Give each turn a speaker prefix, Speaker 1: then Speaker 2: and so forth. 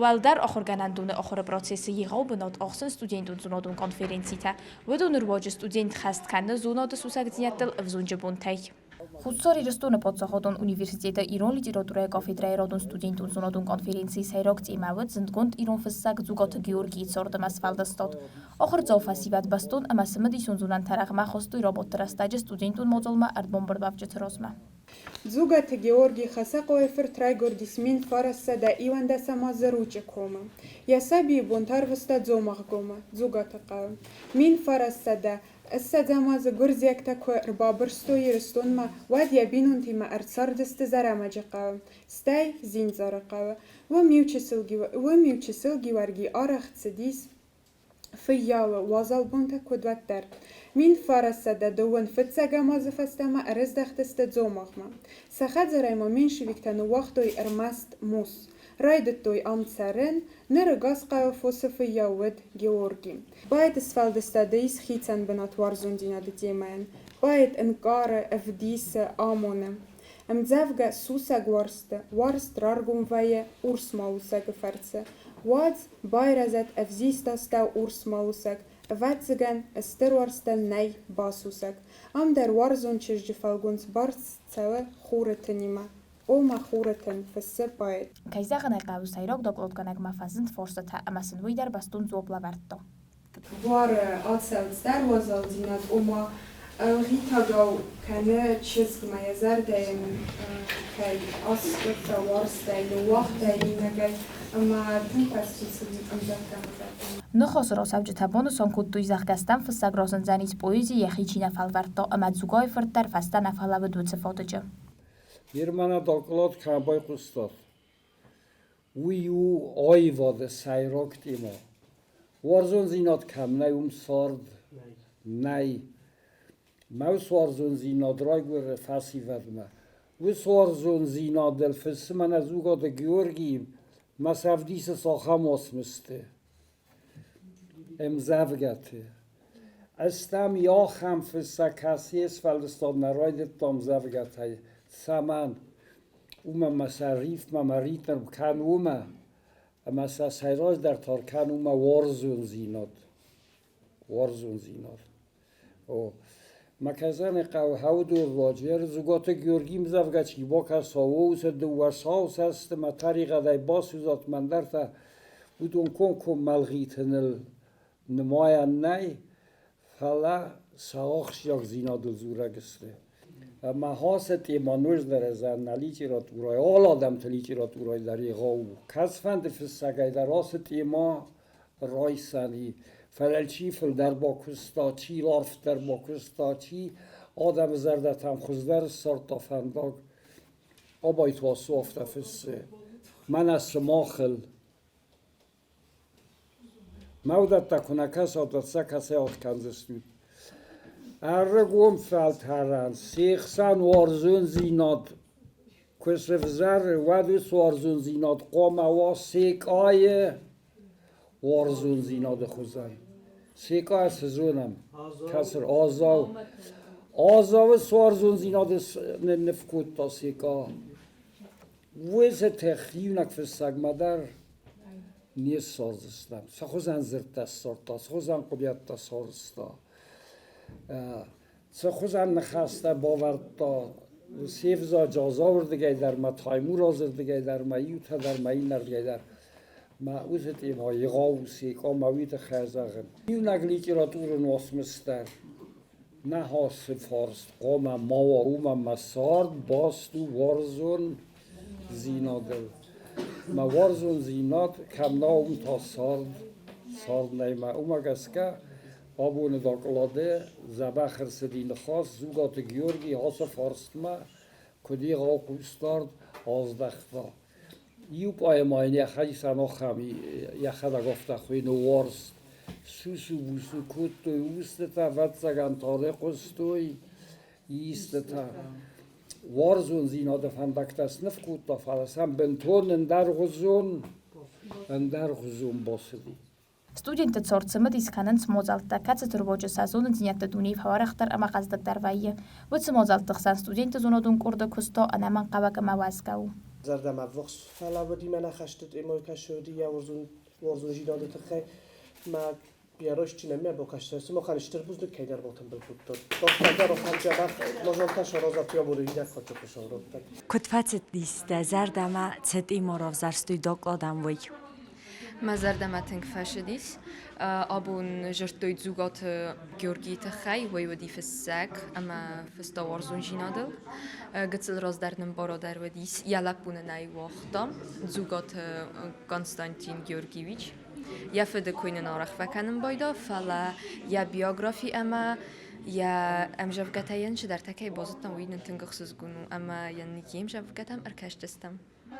Speaker 1: Уӕлдӕр ахуыргӕнӕндоны ахуыры процессы егъау бынат ахсынц студентон зонадон конференцитӕ. Уыдоны руаджы студент хӕст кӕны зонады сусӕгдзинӕдтыл ӕвзонджы бонтӕй. Хуссар Ирыстоны паддзахадон университеты ирон литературӕйы кафедрӕйы радон студентон зонадон конференцийы сӕйраг темӕ уыд зындгонд ирон фыссӕг Дзугаты Георгийы цард ӕмӕ сфӕлдыстад. Ахуырдзау фӕсивӕд бӕстон ӕмӕ цымыдисон зонӕнтӕ рӕгъмӕ хастой рабадты рӕстӕджы студентон мадзалмӕ ӕрбамбырдуӕвджыты размӕ.
Speaker 2: Дзугаты Георги Хасӕхъойы фырт райгуырдис 1911 азы Ручъы комы. Йӕ сабийы бонтӕ ӕрвыста Дзомагъгомы, Дзугаты хъӕуы. 1920 азы гуырдзиӕгтӕ куы ӕрбабырстой Ирыстонмӕ, уӕд йӕ бинонтимӕ ӕрцардысты Зӕрӕмӕджы хъӕуы, стӕй Дзиндзары хъӕуы. Уым-иу чысыл Гиуӕрги арӕх цыдис фыййауы уазал бонтӕ куыд уӕддӕр. 1902 фыццӕгӕм азы фӕстӕмӕ ӕрыздӕхтысты Дзомагъмӕ. Сӕ хӕдзарӕй ма меньшевиктӕ ныууагътой ӕрмӕст мус. Райдыдтой ам цӕрын, ныр ӕгас хъӕуы фосы фыййау уыд Георги. Поэты сфӕлдыстады ис хицӕн бынат уарзондзинады темӕйӕн. Поэт ӕнкъары, ӕвдисы, амоны. Ӕмдзӕвгӕ сусӕг уарзты уарзт раргом вӕййы урс малусӕгы фӕрцы. Уадз, байрӕзӕд ӕвзистастӕу урс малусӕг, ӕвӕццӕгӕн, стыр уарзтӕн нӕй басусӕг. Ам дӕр уарзон чызджы фӕлгонц барст цӕуы хуры тынимӕ. О, мӕ хуры тын, фыссы поэт.
Speaker 1: Кӕй зӕгъын ӕй хъӕуы, сӕйраг докладгӕнӕгмӕ фӕзынд фарстатӕ ӕмӕ сын уый дӕр бӕстон дзуапп лӕвӕрдта.
Speaker 2: Буары ацӕуд дӕр уазалдзинад, ома ӕлгъитӕгау кӕны чызгмӕ, йӕ зӕрдӕ йын кӕй аскъуыдта уарзтӕй, ныууагъта иунӕгӕй ӕмӕ тынг фӕцуцыд ӕмдзӕвгӕ мӕ зӕрдӕмӕ.
Speaker 1: Ныхасы рацӕуджытӕ банысан кодтой, зӕгъгӕ, стӕм фыссӕг разындзӕнис поэзи йӕхи чи нӕ фӕлвӕрдта ӕмӕ Дзугайы-фырт дӕр фӕстӕ нӕ фӕлӕууыд уыцы фадыджы.
Speaker 3: Германы доклад кӕм байхъуыстат, Уый у аивады сӕйраг темӕ. Уарзондзинад кӕм нӕй, уым цард нӕй. Мӕ уыцы уарзондзинад райгуыры фӕсивӕдмӕ. Уыцы уарзондзинадыл фыссы мӕнӕ Дзугаты Георгий мӕ сӕвдисы цахӕм уацмысты, ӕмдзӕвгӕты. Ӕз дӕм ахӕм фыссӕг кӕцы йе сфӕлдыстад нӕ райдыдта ӕмдзӕвгӕтӕй. Цӕмӕн? Уымӕ ӕмӕ сӕ рифмӕ ӕмӕ ритм кӕн уымӕ, ӕмӕ сӕ сӕйраджыдӕр та кӕн уымӕ уарзондзинад. Уарзондзинад. О. Мӕ кӕсӕны хъӕуы хӕудурладжы Дзугаты Георгий ӕмдзӕвгӕ чи бакӕса, уыцы дыууӕ сау цӕсты мӕ тӕригъӕдӕй басудзат мӕн дӕр та уыдон комкоммӕ ӕлгъитыныл нымайӕн нӕй, фӕлӕ сӕ ахсджиагдзинадыл дзурӕг сты. Ӕмӕ ацы темӕ ноджыдӕр ӕз нӕ литературӕйы, алы адӕмты литературӕйы дӕр егъау у. Кӕцыфӕнды фыссӕгӕй дӕр ацы темӕ райсӕн и. Фӕлӕ чи фылдӕр бакуыста, чи арфдӕр бакуыста, чи адӕмы зӕрдӕтӕм хуыздӕр ссардта фӕндаг, Абайты Васо афтӕ фыссы: Мӕнӕ сымахыл Мӕ уыдӕттӕ куы нӕ кӕсат, уӕд сӕ кӕцӕй аргъ кӕндзыстут? Ӕрыгон фӕлтӕрӕн се хсӕн уарзондзинад куы сывзӕры, уӕд уыцы уарзондзинад хъуамӕ уа Секъайы уарзондзинады хуызӕн. Секъа цы зонӕм? Кӕцы Азау. Азауы цы уарзондзинады ныв кодта Секъа? Уыцы иунӕг фыссӕгмӕ дӕр не ссардзыстӕм. Цы хуызӕн дзырдтӕ ссардта, цы хуызӕн хъуыдыйӕдтӕ сарӕзта, цы хуызӕн ныхӕстӕ бавӕрдта се взаджы Азауырдыгӕй дӕр ма Таймуразырдыгӕй дӕр ма иутӕ дӕр ма иннӕрдыгӕй дӕр ма уыцы темӕ егъау Секъа ма уый тыххӕй зӕгъын. Иунӕг литературон уацмыс дӕр нӕ ацы фарст хъуамӕ ма уа, уымӕн мӕ цард баст у уарзондзинадыл. Мӕ уарзондзинад кӕм нӕ, уым та цард, цард нӕй. Мӕ уымӕ гӕсгӕ абоны доклады дзӕбӕх ӕрцыди ныхас Дзугаты Георгий ацы фарстмӕ куыд егъау хъусдард аздӕхта. Иу поэмӕйӕн йӕхицӕн ахӕм йӕхӕдӕг афтӕ хуыйны Уарзт. Сусу-бусу кодтой устытӕ, ӕвӕццӕгӕн, тарӕхъуыстой истытӕ. Уарзондзинады фӕндӕгтӕ сныв кодта, фӕлӕ сӕм бынтон ӕндӕргъуызон, ӕндӕргъуызон бацыди.
Speaker 1: Студентты цур цымыдис кӕнынц мадзӕлттӕ, кӕцыты руаджы сӕ зонындзинӕдты дунейы фӕуӕрӕхдӕр ӕмӕ хъӕздыгдӕр вӕййы. Уыцы мадзӕлтты хсӕн студентты зонадон къорды куыст та ӕнӕмӕнгхъӕуӕг ӕмӕ уӕзгӕ у.
Speaker 4: Зӕрдӕмӕ ӕввахс фӕлӕууыди мӕнӕ хӕсты тъемойкӕ сырди йӕ уарзондзинады тыххӕй. Мӕ йӕ ростджынӕн мӕ бакастӕн, сымахӕн стыр бузныг кӕй ӕрбатымбыл кодтат. Дарддӕр ахӕм дзӕбӕх нозӕнтӕ саразат абоны иннӕ хатты саурӕттӕ.
Speaker 5: Куыд фӕцыдис дӕ зӕрдӕмӕ Цетъимо равзӕрстой докладӕн уый?
Speaker 6: Мӕ зӕрдӕмӕ тынг фӕцыдис. Абон зӕрдтой Дзугаты Георгийы тыххӕй, уый уыди фыссӕг ӕмӕ фыста уарзондзинадыл. Гыццыл раздӕр нын барадӕр уыдис, йӕ лӕппу нын ӕй уагъта, Дзугаты Константин Георгиевич. Йӕ фыды кой нын арӕх фӕкӕнын байда, фӕлӕ йӕ биографи ӕмӕ йӕ ӕмзӕвгӕтӕ йын цыдӕртӕ кӕй базыдтам, уый нын тынг ӕхсызгон у ӕмӕ йын йе мзӕвгӕтӕм ӕркастыстӕм.